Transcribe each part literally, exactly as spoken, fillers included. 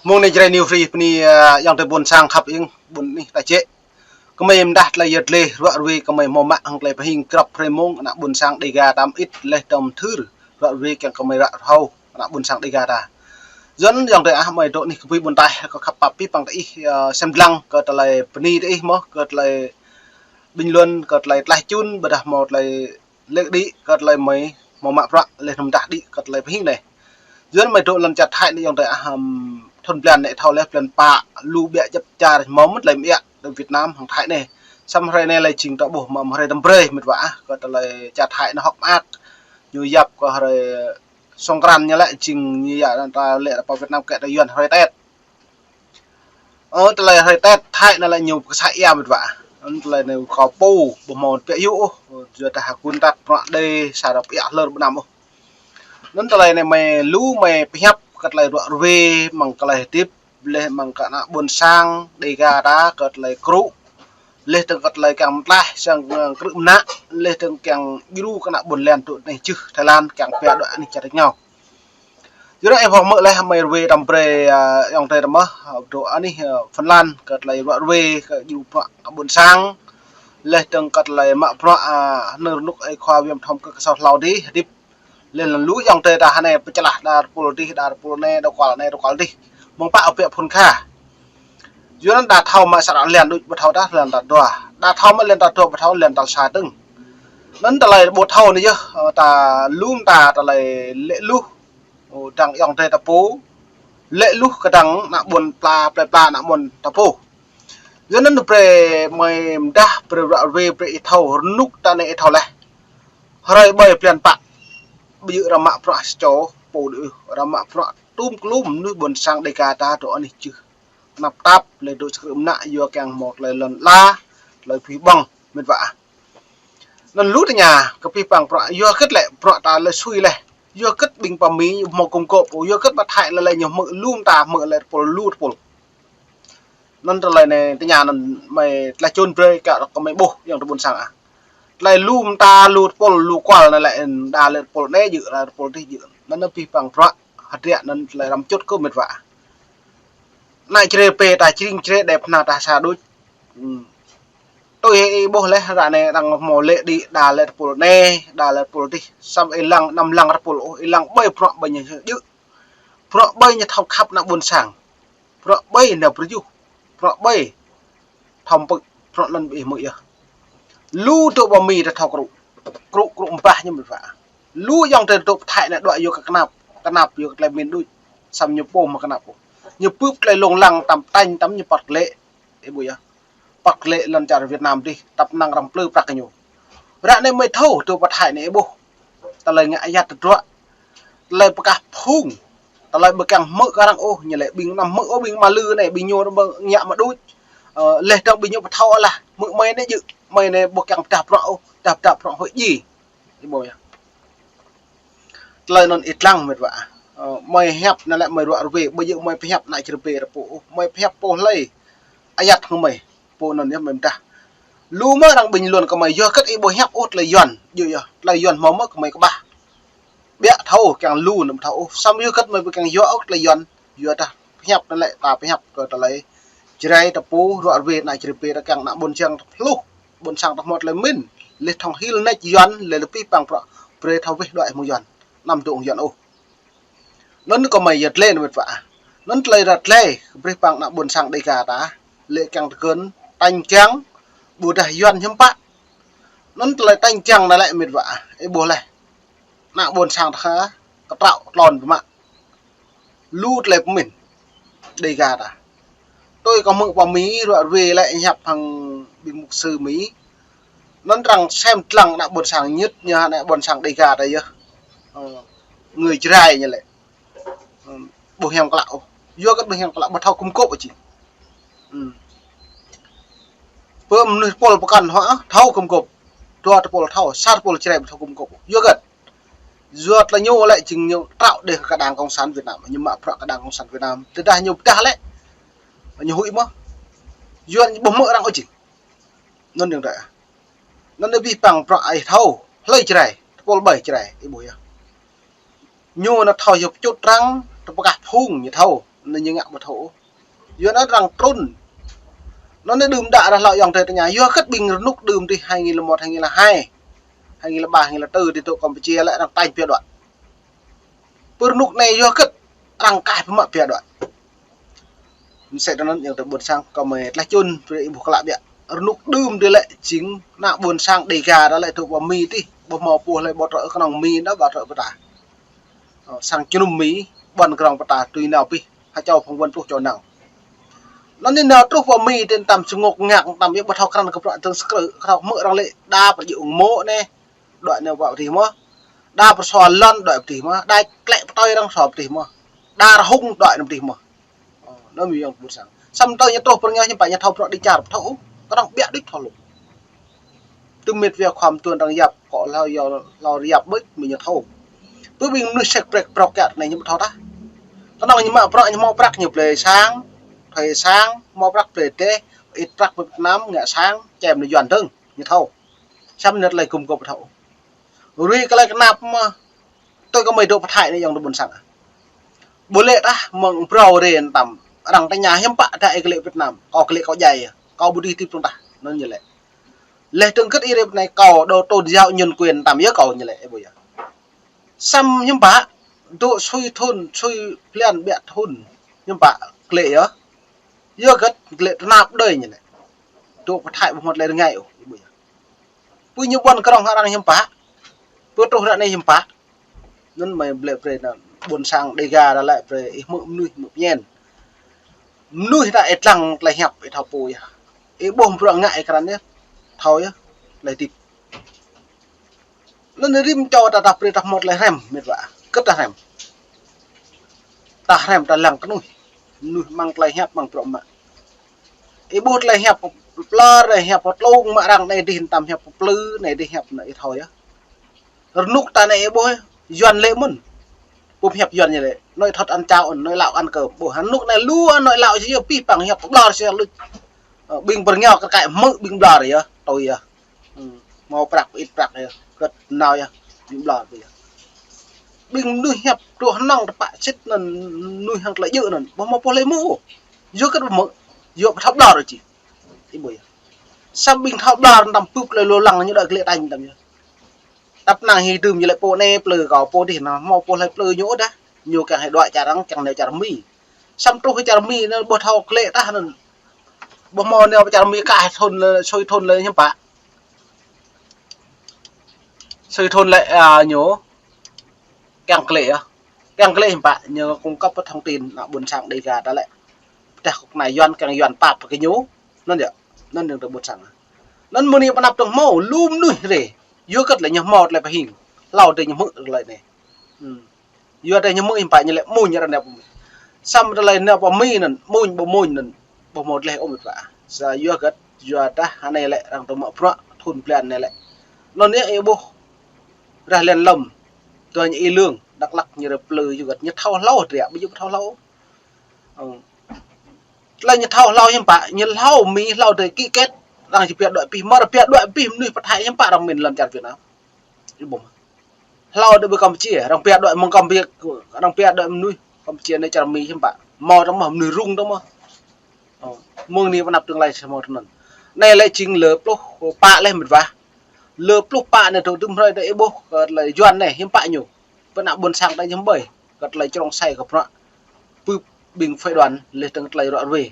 Mông anai Jrai New Free bơni, ơ, ayŏng adơi ƀôn sang khăp ing, ƀôn anih ta jĕ. Kơmơi mơdah tơlơi yơh dleh ruă ruê kơmơi hmâo mă hăng tơlơi pơhing grăp hrơi mông ană ƀôn sang Dega ta mơit laih dơ̆ng mơthưr ruă ruê kiăng kơmơi ră rơhâo ană ƀôn sang Dega ta. Yua anŭn ayŏng adơi ah, mơi dŏ anih kơ ƀing ƀôn taih kơ khăp pap pih păng tơ ih, ơ, sem dlăng kơ tơlơi bơni tơ ih mơ̆, kơ tơlơi bình luận, kơ tơlơi tlaih čun, ƀôdah hmâo tơlơi lĕ đĭ kơ tơlơi mơi hmâo mă bruă laih anŭn mơdah đĭ kơ tơlơi pơhing anai. Yua anŭn mơi dŏ lŏn čar Thái anai ayŏng adơi ah, ăm, thun blan anai thâo laih blan pă, lu ƀiă djŏp čar hmâo mơ̆n tơlơi mơiă tơ Việt Nam hăng Thái anai. Samơ̆ hrơi anai lĕ jing ta ƀuh mơ̆ hrơi tơm brơi mĕt wa ah, kơ tơlơi čar Thái anai hŏk mơak. Ñu yap kơ hrơi Songkran ñu lĕ jing ñu yap ta lĕ pơ Việt Nam kơ ta Yuan hrơi Tết. Ơ, tơlơi hrơi Tết Thái anai lĕ ñu pơkơsai ia mĕt wa. Anŭn tơlơi anai kâo pô, ƀu hmâo pĕ yŭ ôh, yua dah hơkun tat prăk đê, sa rơp ia hlơr ƀơnam ôh. Anŭn tơlơi anai mơi lu mơi pơhiăp kơ tơlơi ruă ruê, mơ̆ng tơlơi hơdip, laih mơ̆ng kơ ană ƀôn sang Dega ta kơ tơlơi krŭ, laih dơ̆ng kơ tơlơi kiăng mơtlaih sang, ơ, krư̆ mơnă, laih dơ̆ng kiăng djru kơ ană ƀôn lan tŭ anai jưh Thái Lan kiăng pia dŏ anih čar ngao. Yua anŭn ih hmâo mơ̆ laih mơi ruê tơm brơi, ơ, ayŏng adơi ta mơ̆, ơ, dŏ anih, ơ, Phần Lan kơ tơlơi ruă ruê kơ djru prăk kơ ƀôn sang, laih dơ̆ng kơ tơlơi mă prăk, ơ, nơr nuk ơi khua viêm thông kơ kơsâo hlâo dih, hơdip. Laih anŭn lu ayŏng adơi ta hơnai pơčlah đa rơpul dih, đa rơpul anai, đa kual anai, đa kual dih. Mơ̆ng pă ôh pĕ phun kha. Yua anŭn đa thâo mă sa ră lan đôč ƀu thâo dah lan tal dua. Đa thâo mă lan tal dua ƀu thâo lan tal sa dơ̆ng. Anŭn tơlơi ƀu thâo anai yơh, ơ, ta lŏm ta tơlơi lĕ luh. Ơ, dăng ayŏng adơi ta pô. Lĕ luh kơdăng ană ƀôn pla, plơi pla ană ƀôn ta pô. Yua anŭn brơi mơi mơdah, brơi ruă ruê, brơi ih thâo, rơnŭk ta anai ih thâo laih. Hrơi ƀơi blan pă. Ƀu djơ̆ ră mă prăk sa čô pô đôč, ră mă prăk tum klum mơnuih ƀôn sang Dega ta dŏ anih jưh. Tơnap tap, laih dŏ sa krư̆ mơnă yua kiăng hmâo tơlơi lŏn ala, tơlơi pih ƀơ̆ng, mĕt wa ah. Anŭn lu tơña, kơ pih păng prăk, yua hơget lĕ prăk ta lĕ sui laih. Yua hơget ƀing pơ Mi hmâo gum gôp, yua hơget pơ Thái lĕ lĕ ñu hmư̆ lu mơta hmư̆ lĕ rơpul lu rơpul. Anŭn tơlơi anai tơña anŭn mơi tlaih čun brơi kơ rơkâo mơi ƀuh ayŏng adơi ƀôn sang ah. Tơlơi lu mơta lu rơpul lu kual anai lĕ đa lĕ rơpul anai djơ̆, đa rơpul dih djơ̆. Anŭn pih păng prăk hơdră anŭn tơlơi răm čut kơ mĕt wa. Anai čre pê ta čring čre đĕp hna ta sa đôč. Ưm. Tui ih ƀuh laih ră anai dăng hmâo lĕ đĭ đa lĕ rơpul anai, đa lĕ rơpul dih. Samơ̆ ih lăng, anăm lăng rơpul ôh, ih lăng ƀơi prăk ƀơi ñu djơ̆. Prăk ƀơi ñu thâo khăp ană ƀôn sang. Prăk ƀơi nao pơrơjuh. Prăk ƀơi thâo pơ̆k, prăk anŭn ƀu ih hmư̆ yơh. Lu dŏ pơ Mi ta thâo krŭ. Krŭ, krŭ mbah ñu mĕt wa. Lu ayŏng adơi dŏ pơ Thái anai dŏ yua kơ kơnăp, kơnăp yua kơ tơlơi min đôč. Samơ̆ ñu pô mă kơnăp ôh. Ñu bưp tơlơi lông lăng tăm tañ tăm ñu păt lĕ. Ih ƀuh yơh. Păt lĕ lŏn čar Việt Nam dih, tăp năng răm plư prăk kơ ñu. Ră anai mơi thâo, dŏ pơ Thái anai ih ƀuh. Tơlơi ngă ayăt tơdruă. Tơlơi pơkah phung. Tơlơi ƀu kiăng hmư̆ kơ arăng ôh, ñu lĕ ƀing anăm hmư̆ ôh, ƀing mă lư anai, ƀing ñu rơmang ngă mă đôč. Ơ, laih dơ̆ng ƀing ñu pơthâo alah, hmư̆ mơi anai djơ̆, mơi anai ƀu kiăng pơdah prăk ôh, pơdah pơdah prăk hơi djai. Ih ƀuh yơh. Tơlơi anŭn ih lăng mĕt wa. Ơ, mơi hiăp anai lĕ mơi ruă ruê, ƀu djơ̆ mơi pơhiăp ană čre pê rơpô ôh, mơi pơhiăp pô hlơi. Ayăt hăng mơi, pô anŭn yơh mơi mơdah. Lu mơ̆ arăng bình luận kơ mơi, yua hơget ih ƀu hiăp ôh tơlơi Yuan, djơ̆ yơh, tơlơi Yuan hmâo mơ̆ kơ mơi kơƀah. Ƀiă thâo kiăng lu anăm thâo ôh, samơ̆ yua hơget mơi ƀu kiăng yua ôh tơlơi Yuan, yua dah pơhiăp anai lĕ ta pơhiăp kơ tơlơi Jrai ta pô ruă ruê ană čre pê ta kiăng ană ƀôn sang ta pluh, ƀôn sang ta hmâo tơlơi min, laih thŏng hil nač Yuan, laih lĕ pih păng prăk, brơi thâo weh đuaĭ mơ̆ng Yuan, anăm dŏ hăng Yuan ôh. Anŭn kơ mơi yơh dleh anŭn mĕt wa. Anŭn tơlơi ră dleh, brơi păng ană ƀôn sang Dega ta, lĕ kiăng tơgŭn, tañ kiăng, ƀôdah Yuan hiư̆m pă. Anŭn tơlơi tañ kiăng anai lĕ mĕt wa, ih ƀuh laih. Ană ƀôn sang ta kơtrâo tlôn pơmă. Lu tơlơi pơmĭn. Dega ta. Tui kâo hmư̆ pơ Mi ruă ruê lĕ hiăp hăng ƀing mục sư Mi. Anŭn arăng sem lăng ană ƀôn sang ñit ñu ană ƀôn sang Dega ta yơh. Ơ, người Jrai ñu lĕ. Ơ, ƀu hiam klă ôh. Yua hơget ƀu hiam klă, ƀu thâo gum gôp ôh či. Ưm. Pơ mơnuih tơpul pơkŏn hŏ, thâo gum gôp. Dua tơpul thâo, sa tơpul Jrai ƀu thâo gum gôp. Yua hơget. Yua tơlơi ñu lĕ jing ñu trŏ đeh kơ đảng cộng sản Việt Nam, ñu mă bruă kơ đảng cộng sản Việt Nam. Tơdah ñu pơdah lĕ, ñu huĭ mơ̆. Yua ñu ƀu hmư̆ arăng ôh jing. Anŭn yơh dah. Anŭn yơh pih păng bruă ih thâo, hlơi Jrai, tơpul ƀai Jrai, ih ƀuh yơh. Ñu anŭn thâo yơh pơčut arăng, tơpơkah phung ñu thâo. anŭn ñu ngă ƀu thâo. Yua anŭn arăng trŭn. Anŭn anai đưm đă ră hlâo ayŏng adơi tơña, yua hơget ƀing rơnŭk đưm tih hai nghìn lẻ một, hai nghìn lẻ hai, hai nghìn lẻ ba, hai nghìn lẻ tư tih dŏ Campuchia lĕ arăng tañ pia đuaĭ. Pơ rơnŭk anai yua hơget arăng kaih pơmă pia đuaĭ. Mơsĕ tơ anŭn ayŏng adơi ƀôn sang kâo mơi tlaih čun brơi ih ƀuh klă biă. Rơnŭk đưm tih lĕ jing ană ƀôn sang Đêga đa lĕ dŏ pơ Mi tih, ƀu hmâo pô hlơi ƀu trŏ kơnơ̆ng Mi đa ƀu trŏ pơtă. Ơ, sang jơnum Mi, ƀuăn krong pơtă tui nao pih, ha čô phung ƀuăn pluh čô nao. Anŭn anai nao truh pơ Mi tih tăm sơngŏk ngă tăm yơh ƀu thâo krăn kơ bruă dơ̆ng sơkrư̆, kơ thâo hmư̆ arăng lĕ đa pơjing ung mô̆ anai, đuaĭ nao pơ pơtih mơ̆n. Đa pơsua lŏn đuaĭ pơtih mơ̆n. Đa klĕ pơtơi arăng sua pơtih mơ̆n. Đa rơhŭng đuaĭ nao pơtih mơ̆n. Ơ, anŭn mơ̆ ayŏng ƀôn sang. Samơ̆ tơl ñu truh pơ rơngiao hiư̆m pă ñu thâo bruă đĭ čar ƀu thâo ôh. Kơnơ̆ng ƀiă đĭ thâo lŏ. Tơl mĕt wa khua mơtuan arăng yap, kơ hlâo yua hlâo yap ƀơi mơ̆ ñu thâo. Pơ ƀing mơnuih sek prek prok kiăt anai ñu ƀu thâo tah. Kơnơ̆ng ñu mă bruă ñu hmâo prăk ñu blơi sang, thuê sang, hmâo prăk blơi teh, ĭt prăk pơ Việt Nam, ngă sang, čem nao Yuan dơ̆ng, ñu thâo. Samơ̆ ñu tơlơi gum gôp ƀu thâo. Rui kơ lĕ kơnăp mơ̆n. Tui kơ mơi dŏ pơ Thái anai ayŏng adơi ƀôn sang. Ƀu lĕ tah mơ̆ng phrâo rin tăm. Arăng tơña hiư̆m pă dah ih kơ lĕ Việt Nam. Kâo kơ lĕ kâo djai. Kâo ƀu đĭ tip tơ̆ng tah. Anŭn ñu lĕ. Lĕ dơ̆ng kơ̆t ih rĕp anai kâo dŏ tôn giáo nhân quyền tăm yơh kâo ñu lĕ. Ơ ƀuh yơh. Samơ̆ hiư̆m pă. Dŏ sui thŭn, sui blan ƀiă thŭn. Hiư̆m pă kơ lĕ yơh. Yua hơget kơ lĕ tơnap đơi ñu lĕ. Dŏ pơ Thái ƀu hmâo tơlơi rơngai ôh. Ơ ƀuh yơh. Pơ ñu ƀuăn krong arăng hiư̆m pă. Pơ truh ră anai hiư̆m pă. Anŭn mơi blĕ brơi ană ƀôn sang Đêga đa lĕ brơi ih hmư̆ mơnuih hmư̆ pơñen. Mơnuih ta ih lăng tơlơi hiăp ih thâo pô yơh. Ih ƀuh bruă ngă ih krăn yơh. Thâo yơh. Tơlơi hơdip. Anŭn rĭm čô ta ta brơi ta hmâo tơlơi hrăm mĕt wa. Kơ̆t ta hrăm. Ta hrăm ta lăng kơnuih. Mơnuih mơ̆ng tơlơi hiăp mơ̆ng bruă mă. Ih ƀuh tơlơi hiăp pơplơr, tơlơi hiăp pơtlung mă arăng anai dih tăm hiăp pơplư, anai dih hiăp anai ih thâo yơh. Rơnŭk ta anai ih ƀuh, Yuan lĕ mơ̆n. Pŭm hiăp Yuan ñu lĕ, anai thot ăn cháo ăn, anai lăo ăn kơm. Ƀuh, rơnŭk anai lu anai lăo či yơh pih păng hiăp pơplơr či lu. Ơ, ƀing pơrơngiao kơ kaĭ hmư̆ ƀing pơplơr yơh, tui yơh. Ơ, hmâo prăk, ĭt prăk yơh, kơ̆t nao yơh, ƀing pơplơr yơh. Ƀing mơnuih hiăp truh hơnơ̆ng tơpă sĭt anŭn, mơnuih hăng tơlơi djơ̆ anŭn, ƀu hmâo pô hlơi hmư̆. Yua kơ ƀu hmư̆, yua ƀu thâo pơplơr ôh či. Ih ƀuh yơh. Samơ̆ ƀing thâo pơplơr tăm pưp tơlơi lu lăng ñu đuaĭ kơ lĕ tañ tăm yơh. Tăp năng hĭ dưm ñu lĕ pô anai plư kâo pô dih anŭn, hmâo pô hlơi plư ñu ôh dah. Ñu kiăng hĭ đuaĭ čar arăng, kiăng nao čar Mi. Samơ̆ truh kơ čar Mi anŭn ƀu thâo kơ lĕ tah anŭn. Ƀu hmâo nao čar Mi kah thŭn lĕ, sui thŭn lĕ hiư̆m pă. Sui thŭn lĕ, a, ñu kiăng kơ lĕ yơh. Kiăng kơ lĕ hiư̆m pă, ñu cung cấp thông tin ană ƀôn sang Đêga ta lĕ. Pơdah kơ ană Yuan kiăng Yuan pap kơ ñu. Anŭn yơh. Anŭn ayŏng adơi ƀôn sang. Anŭn mơ̆ng anai pơanăp dơ̆ng hmâo, lu mơnuih rĕ. Yua hơget lĕ ñu hmâo tơlơi pơhing. Hlâo adih ñu hmư̆ tơlơi anai. Hm. Yua dah ñu hmư̆ hiư̆m pă ñu lĕ amuñ arăng nao pơ Mi. Samơ̆ tơlơi nao pơ Mi anŭn, amuñ ƀu amuñ anŭn. Ƀu hmâo tơlơi ôh mĕt wa. Sa yua hơget, yua dah anai lĕ arăng tơmă bruă thŭn blan anai lĕ. Anŭn yơh ih ƀuh. Rah lăn lŏm. Tơl ñu ih lương, Dak Lak ñu rơplư yua hơget ñu thâo hlâo, drei ƀu yua thâo hlâo. Ơ. Tơlơi ñu thâo hlâo hiư̆m pă, ñu hlâo Mi, hlâo tơlơi ký kết, arăng či pia đuaĭ pih, mơ̆ arăng pia đuaĭ pih mơnuih pơ Thái hiư̆m pă arăng min lŏn čar Việt Nam. Ih ƀuh mơ̆. Hlâo tơlơi ƀơi Campuchia, arăng pia đuaĭ mơ̆ng Campuchia, arăng pia đuaĭ mơnuih Campuchia nao čar Mi hiư̆m pă. Hmâo tơ̆ng mơ̆, mơnuih rŭng tơ̆ng mơ̆. Ơ, mơ̆ng anai pơanăp dơ̆ng lĕ samơ̆ tui anŭn. Anai lĕ jing lơ pluh pă lĕ mĕt wa. Lơ pluh pă anai tơ̆ tơm hrơi tơ̆ ih ƀuh kơ tơlơi Yuan anai hiư̆m pă ñu. Pơ ană ƀôn sang ta ñu hmâo ƀơi. Kơ tơlơi črông sai kơ bruă. Pưp ƀing phái đoàn lĕ dơ̆ng tơlơi ruă ruê.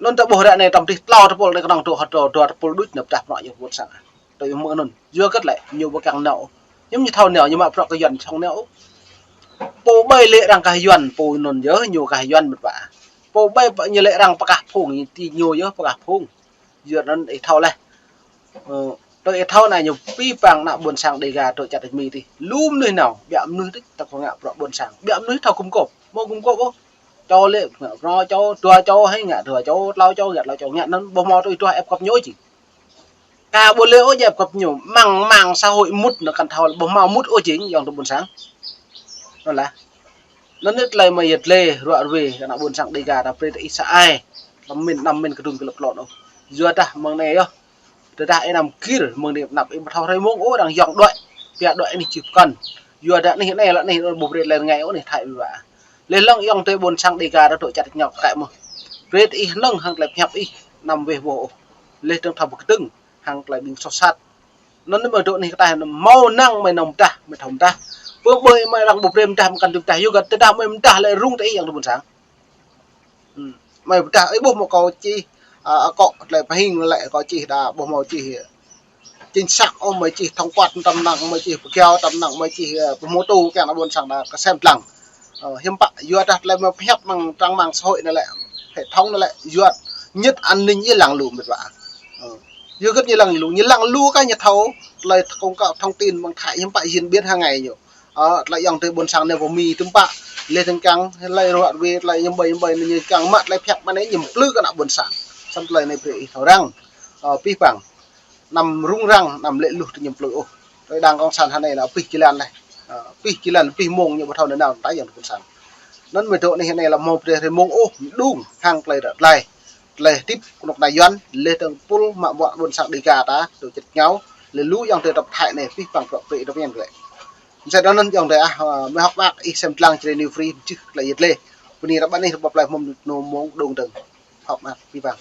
Anŭn ta ƀuh ră anai tơm tih tlâo tơpul anai kơnơ̆ng dua, dua, dua tơpul đôč nao pơdah bruă ñu ƀôn sang. Tui mơ̆ anŭn. Yua hơget lĕ ñu ƀu kiăng nao. Hiư̆m ñu thâo nao, ñu mă bruă kơ Yuan song nao. Pô ƀai lĕ arăng kah Yuan, pô anŭn yơh ñu kah Yuan mĕt wa. Pô ƀai pă ñu lĕ arăng pơkah phung, ti ñu yơh pơkah phung. Yua anŭn ih thâo leh. Ơ, tui ih thâo anai ñu pih păng ană ƀôn sang Đêga dŏ čar Mi tih. Lu mơnuih nao, ƀiă mơnuih tih, ta kơ ngă bruă ƀôn sang. Ƀiă mơnuih thâo gum gôp, hmâo gum gôp ôh. Čô lĕ ngă bruă čô, dua čô hĭ ngă dua čô, tlâo čô ngă tlâo čô, ngă anŭn ƀu hmâo tui duah ĕp kŏp ñu ôh či. Ka ƀu lĕ ôh ĕp kŏp ñu, mơ̆ng mạng xã hội mŭt anŭn kăn thâo, ƀu hmâo mŭt ôh či, ayŏng adơi ƀôn sang. Anŭn lah. Anŭn yơh tơlơi mơi yơh tơlơi ruă ruê, ană ƀôn sang Đêga ta brơi ta ih sa ai. Tơmin, năm min kơdŭng kơ lăp lŏn ôh. Yua dah mơ̆ng anai yơh. Tơdah ih năm gir, mơ̆ng anai pơanăp ih ƀu thâo hrơi mông ôh, arăng yŏng đuaĭ. Pia đuaĭ anih či pơkŏn. Yua dah anih anai lĕ anih ƀu brơi tơlơi rơngai ôh anih Thái ƀu wa. Laih lăng ayŏng adơi ƀôn sang Dêga ta dŏ čăt ñu kơ mơ̆. Brơi ih hơnơ̆ng hăng tơlơi pơhiăp ih anăm weh wơh ôh. Laih dơ̆ng thâo pơkơdơ̆ng hăng tơlơi ƀing soh sat. Anŭn mơ̆ dŏ anih kơtah anŭn hmâo năng mơi nao mơdah, mơi thâo mơdah. Pơ ƀơi mơi arăng ƀu brơi mơdah mơkăn tui mơdah, yua kơ tơdah mơi mơdah lĕ rŭng tơ ih ayŏng adơi ƀôn sang. Hmm. Mơi pơdah, ih ƀuh mơ̆ kâo čih, a, akŏ tơlơi pơhing lĕ kâo čih đa ƀuh mơi čih, ơ, chính xác ôh, mơi čih thông qua tơm năng, mơi čih pơkiao tơm năng, mơi čih, ơ, pơhmutu kiăng ană ƀôn sang đa kơsem lăng. Ơ, hiư̆m pă, yua dah tơlơi mơi pơhiăp mơ̆ng trang mạng xã hội anai lĕ, hệ thống anai lĕ, yua nhất an ninh ñu lăng lu mĕt wa. Ơ, yua gơ̆t ñu lăng lu, ñu lăng lu kơ ñu thâo, tơlơi công nghệ thông tin mơ̆ng Thái hiư̆m pă diễn biến hàng ngày ñu. Ơ, tơlơi ayŏng adơi ƀôn sang anai pơmĭn tơm pă, laih dơ̆ng kiăng, laih ruă wê, tơlơi ñu ƀơi, ñu ƀơi, ñu kiăng mă tơlơi pơhiăp mơ̆ng anai ñu plư kơ ană ƀôn sang. Samơ̆ tơlơi anai brơi ih thâo răng, ơ, pih pang. Anăm rŭng răng, anăm lĕ luh tơ ñu plư ôh. Tơlơi đảng cộng sản hơnai lĕ pih jơlan laih. Ơ, pih jơlan, pih mông ñu ƀu thâo nao nao tơ ayŏng adơi ƀôn sang. Anŭn mơi dŏ anih anai lĕ hmâo brơi hrơi mông ôh, đung hăng tơlơi ră tơlơi. Tơlơi hơdip kơnuk kơna Yuan, laih dơ̆ng pul mă ƀuă ƀôn sang Dêga ta, dŏ čăt ñu, laih lu ayŏng adơi tơpă Thái anai, pih pang prŏ prĕ dŏ pơñen glĕ. Msĕ anŭn ayŏng adơi ah, ơ, mơi hŏk mơak ih sem lăng Jrai New Free, mơčih tơlơi yet lĕ. Bơni ră ƀă anih rơbap tơlơi mơ̆ng nô mông đung dơ̆ng. Hŏk mơak, pih pang.